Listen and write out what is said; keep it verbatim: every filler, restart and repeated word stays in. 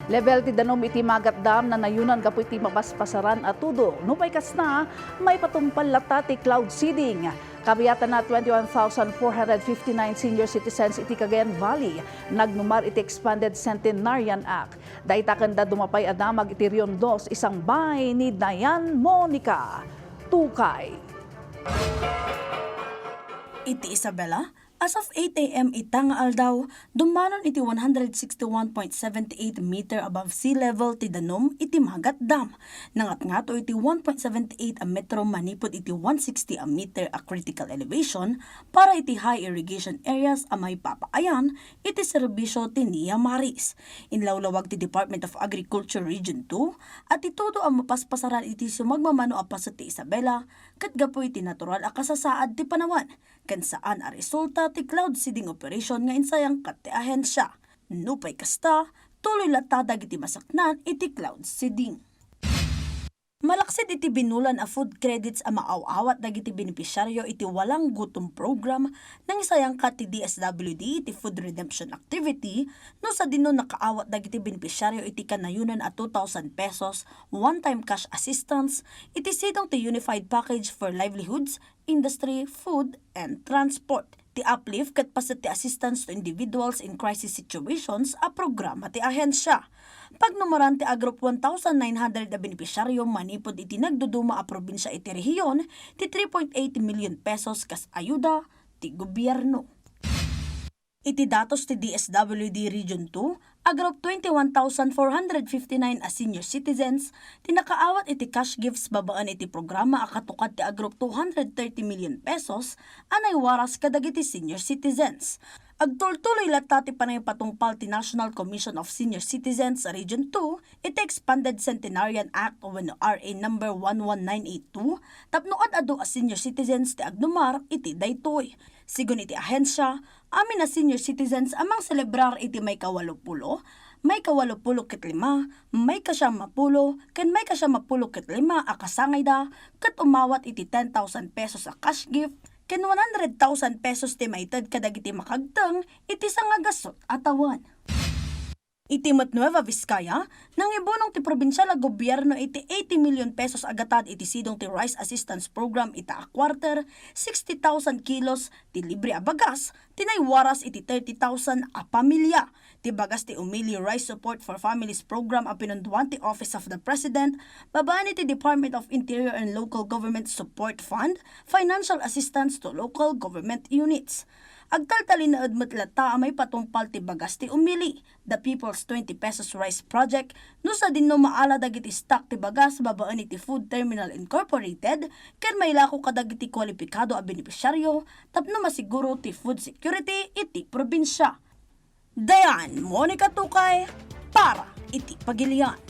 Level ti danum iti Magat Dam nanayonan gapu iti mapaspasaran a tudo. Nupay kasta, maipatungpal latta ti cloud seeding. Kabiatan a twenty-one thousand four hundred fifty-nine senior citizens iti Cagayan Valley nagnumar iti expanded Centenarian Act. Dayta ken dadduma pay a damag iti Rion Dos, isangbay ni Dayan Monica Tukay. Iti Isabela, as of eight A M ita nga aldaw, dummanon iti one hundred sixty-one point seven eight meter above sea level ti danum iti Magat Dam. Nangatngato iti one point seven eight a metro manipud iti one sixty a meter a critical elevation para iti high irrigation areas a maipapaayan iti serbisyo ti Nia Maris. Inlawlawag ti Department of Agriculture Region two a ti tudo a mapaspasaran iti sumagmamano a paset ti Isabela ket gapu iti natural a kasasaad ti panawen ken saan a resulta ti cloud seeding operation nga insayangkat ti ahensia. Nupay kasta, tuloy latta dagiti masaknan iti cloud seeding. Malaksid iti binulan a food credits a maaw-awat dagiti benepisyaryo iti Walang Gutom Program, nangisayangkat ti D S W D iti food redemption activity, no sadino nakaawat dagiti benepisyaryo iti kanayonan a two thousand pesos one-time cash assistance iti sidong ti Unified Package for Livelihoods, Industry, Food, and Transport. Ti Uplift ket paset ti Assistance to Individuals in Crisis Situations a programa ti ahensia. Pagnumaran ti agrup one thousand nine hundred a benepisyaryo manipud iti nagduduma a probinsia iti rehiyon ti three point eight million pesos kas ayuda ti gobierno. Iti datos ti D S W D Region two, agrup twenty-one thousand four hundred fifty-nine a senior citizens ti nakaawat iti cash gifts babaen iti programa a katukad ti agrup two hundred thirty million pesos a naiwaras kadagiti senior citizens. Agtultuloy latta ti panangipatungpal ti National Commission of Senior Citizens Region two iti Expanded Centenarian Act wenno R A number one one nine eight two tapno ad-adu a senior citizens ti agnumar iti daytoy. Sigun iti ahensia, amin a senior citizens a mangselebrar iti maikawalopulo, maikawalopulo ket lima, maikasiammapulo, ken maikasiammapulo ket lima a kasangayda ket umawat iti ten thousand pesos a cash gift ken one hundred thousand pesos ti maited kadagiti makagteng iti sangagasut a tawen. Iti met Nueva Vizcaya, nangibunong ti probinsial a gobierno iti eighty million pesos a gatad iti sidong ti Rice Assistance Program ita a quarter, sixty thousand kilos ti libre a bagas ti naiwaras iti thirty thousand a pamilya. Ti bagas ti Umili Rice Support for Families Program a pinunduan ti Office of the President babaen iti Department of Interior and Local Government Support Fund, Financial Assistance to Local Government Units. Agtaltalinaed met latta a maipatungpal ti bagas ti Umili, the People's twenty pesos Rice Project, no sadino maala dagiti stock ti bagas babaen iti Food Terminal Incorporated ken mailako kadagiti kualipikado a benepisyaryo tapno masiguro ti food security iti probinsia. Dayan Monica Tukay para iti Pagilian.